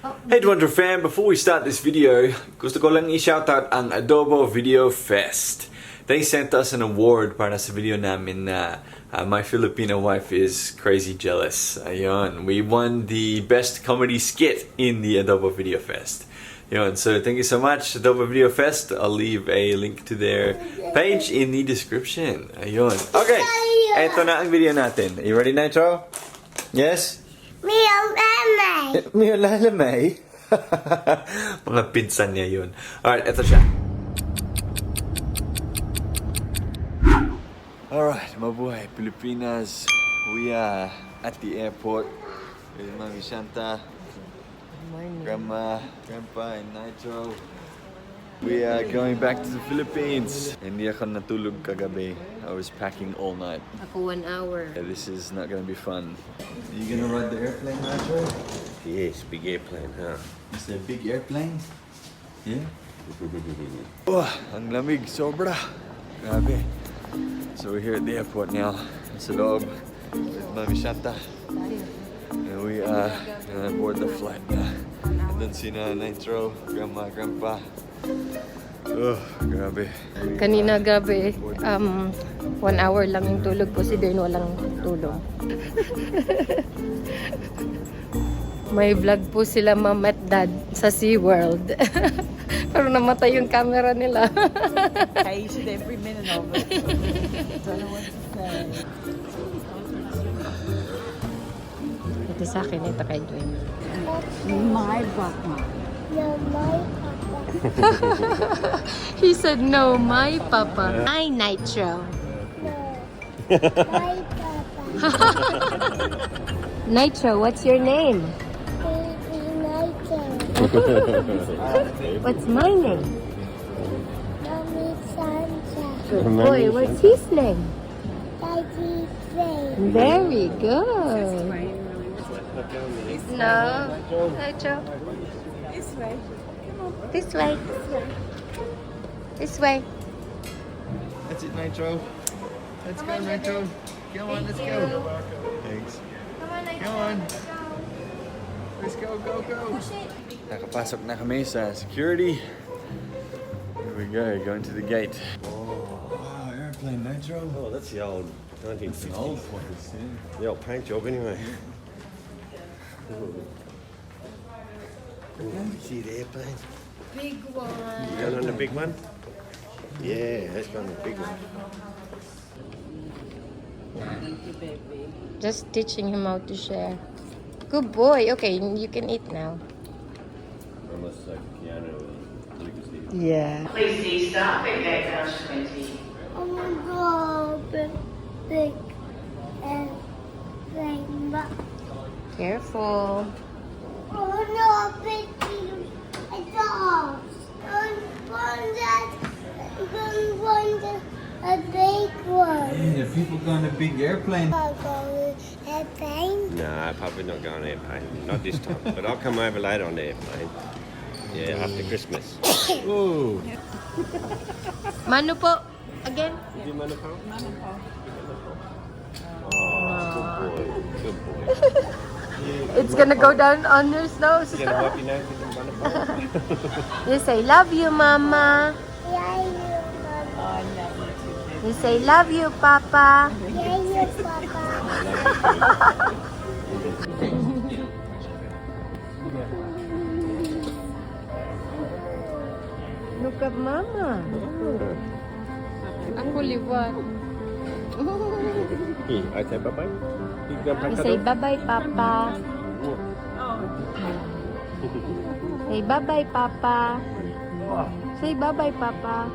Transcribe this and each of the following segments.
Hey Wonder Fan, before we start this video, gusto ko lang i-shoutout ang Adobo Video Fest. They sent us an award para sa video namin na my Filipino wife is crazy jealous. Ayun, we won the best comedy skit in the Adobo Video Fest. Ayun, so thank you so much Adobo Video Fest. I'll leave a link to their page in the description. Ayun. Okay, eto na ang video natin. Are you ready, Nitro? Yes? May lalamay. Mga pinsan niya yun. Alright, eto siya. Alright, mabuhay Pilipinas. We are at the airport with Mami Shanta, Grandma, Grandpa, and Nitro. We are going back to the Philippines. Hindi ako natulog kagabi. I was packing all night. Ako 1 hour. Yeah, this is not gonna be fun. Are you gonna ride the airplane, Nitro? Yes, big airplane, huh? Is it a big airplane? Yeah? Oh, ang lamig, sobra. Grabe. So we're here at the airport now. Sa loob with Mami Shanta. And we are gonna board the flight. And then sina Nitro, Grandma, Grandpa. Oh, grabe. Kanina gabi, 1 hour lang yung tulog ko. Si Dern walang tulog. May vlog po sila mom at dad sa SeaWorld. Pero namatay yung camera nila. I use it every minute of it. Don't know what to say. Ito sa akin, ito kay Dwayne. My papa. He said, no, my papa. Hi, Nitro. My papa. Nitro, what's your name? What's my name? Mommy Santa. Good boy, what's his name? Daddy Faye. Very good. No, Nitro. This way. This way. This way. That's it, Nitro. Let's go, Nitro. Come on, let's go. Thanks. Come on, Nitro. Come on. Let's go, go, go. Nakapasok na kami sa security. Here we go, going to the gate. Oh, airplane, Nitro. Oh, that's the old 1950s. Old place, yeah. The old paint job, anyway. See the airplane? Big one. Going on the big one? Yeah, that's going on the big one. Just teaching him how to share. Good boy. Okay, you can eat now. Almost like piano and Lucas here. Yeah. Please see stop at gate house 20. Oh my God, big airplane. Careful. Oh no, big dogs. A big one. Yeah, people going to big airplane. I'll go airplane. No, probably not going on airplane. Not this time. But I'll come over later on the airplane. Yeah, after Christmas. Ooh. Manu po. Again. Did you Manapal? Manapal. Oh, good boy. It's gonna go down on your nose. You gonna wipe your nose with the Manapal? You say, love you, Mama. Yeah, you, Mama. Oh, I love you too, baby. You say, love you, Papa. Yeah, you, Papa. Look at Mama. Ako liwan. I say bye-bye. You go You say, bye-bye, Papa. Say, bye-bye, Papa. Say, bye-bye, Papa.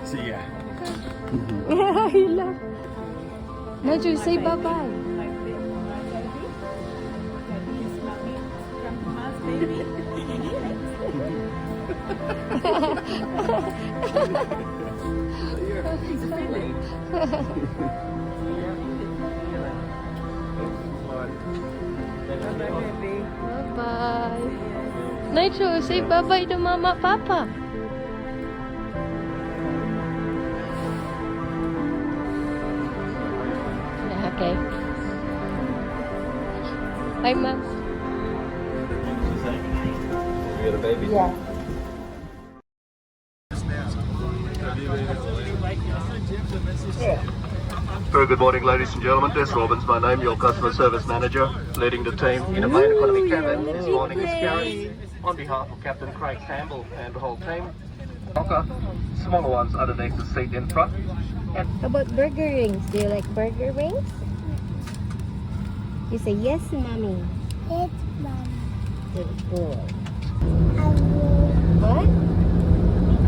See ya. Hila. Nigel, say bye-bye. Like this. My baby. Grandma's baby. Bye-bye, baby. Bye-bye. Nitro, say bye-bye to Mama, Papa. Okay. Bye, Mom. got a baby? Yeah. Very good morning, ladies and gentlemen. Des Robbins, my name, your customer service manager, leading the team in a main economy cabin. This morning is Gary, on behalf of Captain Craig Campbell and the whole team. Locker, smaller ones underneath the seat in front. How about burger rings? Do you like burger rings? You say yes, mommy. It's Mama. Good. Haru. What?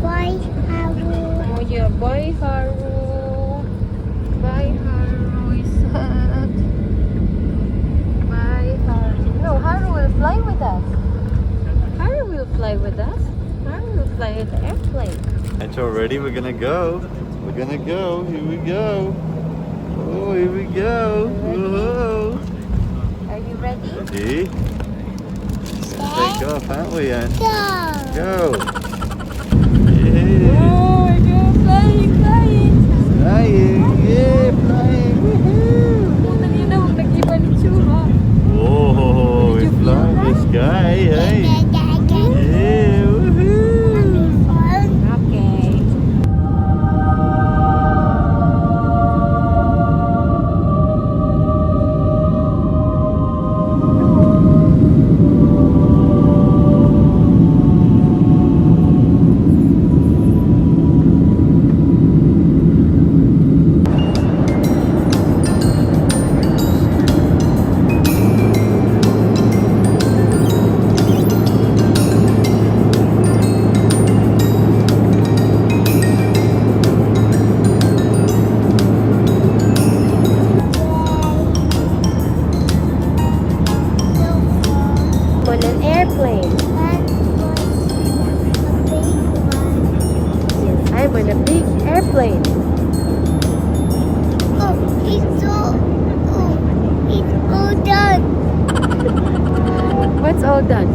Boy, Haru. Oh yeah, bye Haru. Bye Haru is sad. Bye Haru. No, Haru will fly with us. Haru will fly with us. Haru will fly in the airplane. And so ready, we're gonna go. We're gonna go. Here we go. Oh, here we go. Whoa. Are you ready? Ready? Take off, aren't we, Ann? Go. Go. Yeah. Oh, you're flying. Flying. Yeah, flying. Woohoo. You know, nag-iba ni Chua. Whoa, we fly in the sky, hey. Yeah, woohoo. Okay. On an airplane. Yes, I'm on a big airplane. All done. What's all done?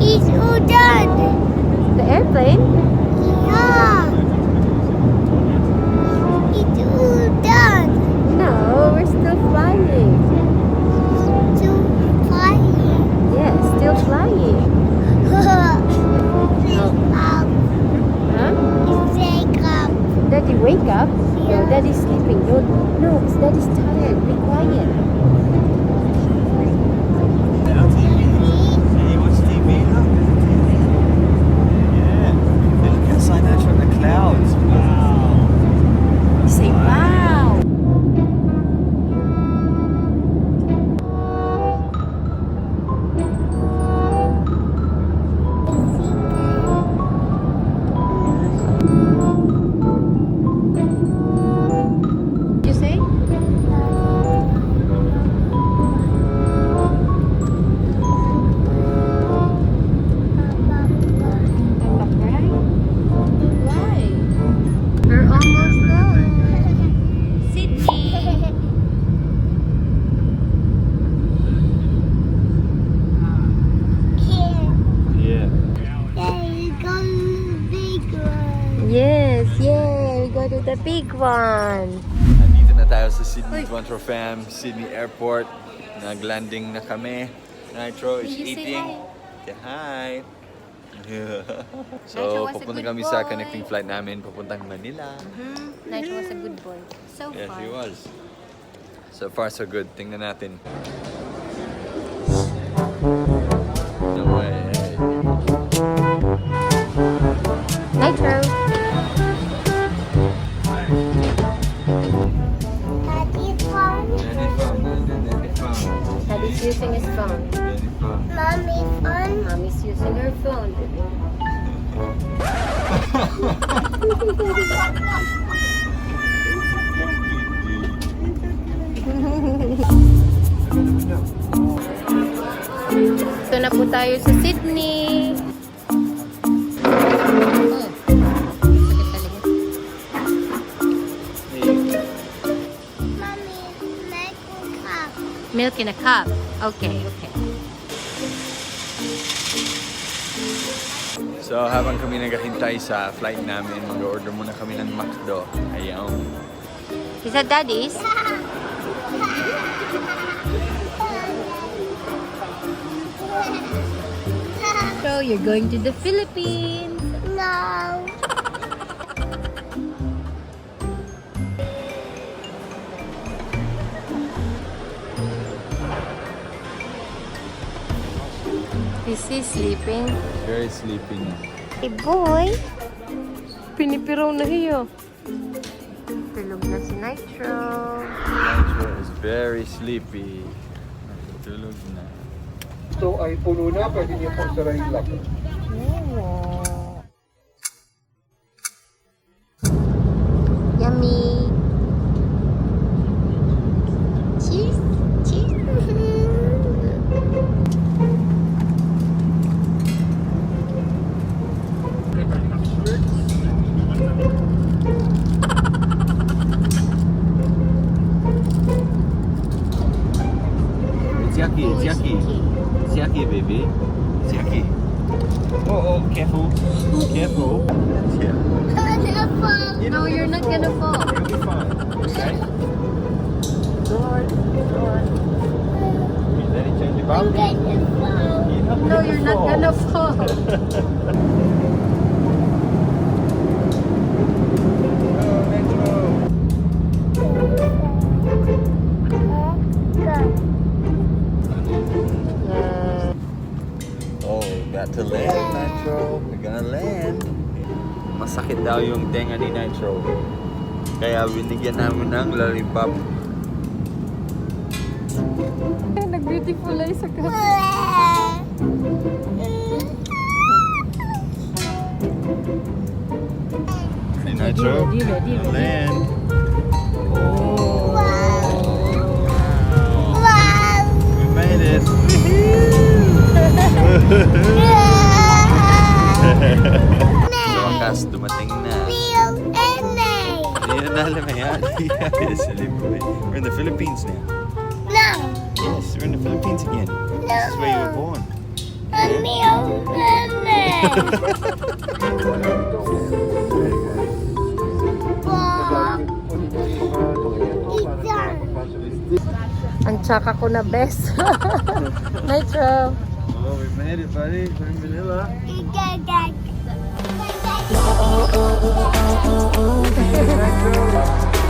It's all done. The airplane? Yeah. It's all done. No, we're still flying. Still flying. Yes, still flying. Huh? Wake up. Daddy, wake up. No, Daddy's sleeping. No, it's Daddy's tired. Be quiet. Hey, watch TV, look. Yeah. Hey, look outside now, from the clouds. Wow. Say wow. You say? Why? We're almost there. Sydney. Yeah. There you go, big one. Yes, yay! We go to the big one. Nandito na tayo sa Sydney Toronto Fam, Sydney Airport. Nag-landing na kami. Nitro is Did you say eating. hi? Yeah, hi. Nitro So, was a papunta good kami sa boy. connecting flight namin, papuntang Manila. Nitro was a good boy. So Yes, far. he was. So far, so good. Tingnan natin. No way. Nitro. Daddy's phone. Daddy's using his phone. Mommy's phone. Mommy's using her phone. Ito na po tayo sa Sydney. Mommy, make a cup. Milk in a cup. Okay. So, habang kami naghahintay sa flight namin, mag-order muna kami ng McDo. Ayaw. Is that Daddy's? So, Nitro, you're going to the Philippines. No. Is he sleeping? Very sleepy na. Hey boy! Pinipiraw na hiyo. Tulog na si Nitro. Nitro is very sleepy. Natutulog na. Ito ay puno na, pwede niyo pong sarayin lang. Yummy! Cheese. Cheese. It's yucky, it's yucky. It's yucky, baby. It's yucky. Oh, careful. Careful. Yeah. No, you're not gonna fall. You'll be fine. Okay? You let it change your I'm bum? gonna fall. No, you're not gonna fall. Oh, we got to land, Nitro. We're gonna land. Masakit daw yung tenga ni Nitro. Kaya binigyan namin ng lollipop. Nag-beautifulize ako. Hey, Nitro. Ready. Land. Wow. We made it. Sa wakas, dumating na. Real and Hindi na alam yan. Silly boy. We're in the Philippines now. No. Yes, we're in the Philippines again. This is where you were born. Real and Ang tsaka ko na best. Nitro. Oh, we made it, buddy. We're in Manila.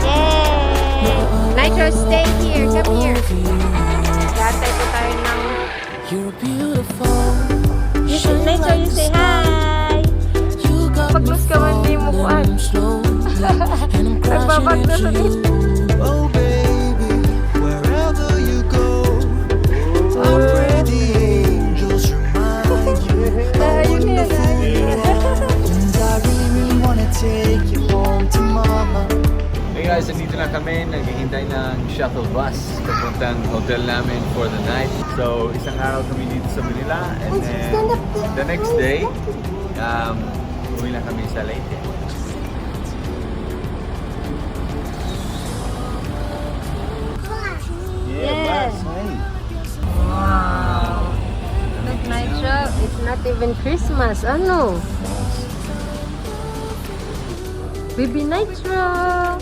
Yay! Nitro, stay here. Come here. Gatay po tayo ng... Nitro, you say hi! Pag-lose ka man, hindi mo kuhan. Nagbabag na sa dito. Oh baby, wherever you go, I'll pray the angels remind you Ayun yan, ayun. and I really wanna take you home to mama. Hey guys, nandito na kami. Naghihintay ng shuttle bus papuntang hotel namin for the night. So, isang araw kami dito sa Manila and then the next day, uwi na kami sa Leyte. Yes. Wow. Look, Nitro, it's not even Christmas. Ano? Baby Nitro.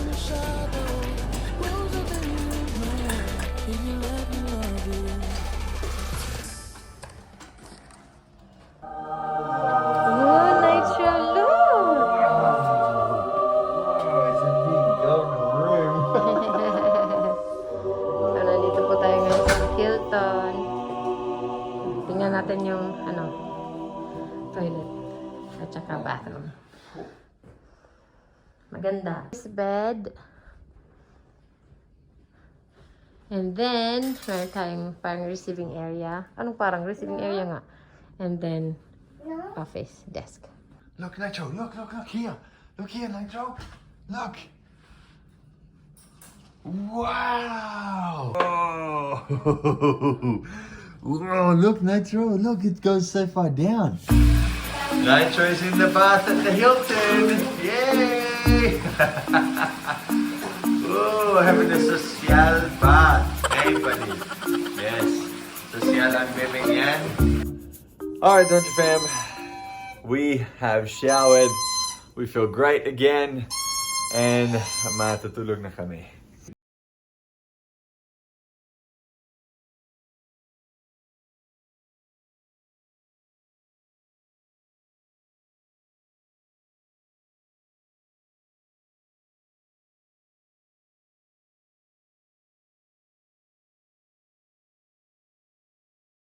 Oh, Nitro, look. So, nandito po tayo ngayon sa Hilton. Tingnan natin yung, toilet. At saka bathroom. Maganda. This bed. And then, meron tayong parang receiving area. Anong parang receiving area nga? And then, office desk. Look, Nitro, look here. Look here, Nitro. Look. Wow. Whoa, look, Nitro, look, it goes so far down. Nitro is in the bath at the Hilton! Yay! Oh, having a social bath. Hey, buddy. Yes. Social ang bibig yan. Alright, Don't You Fam. We have showered. We feel great again. And matutulog na kami.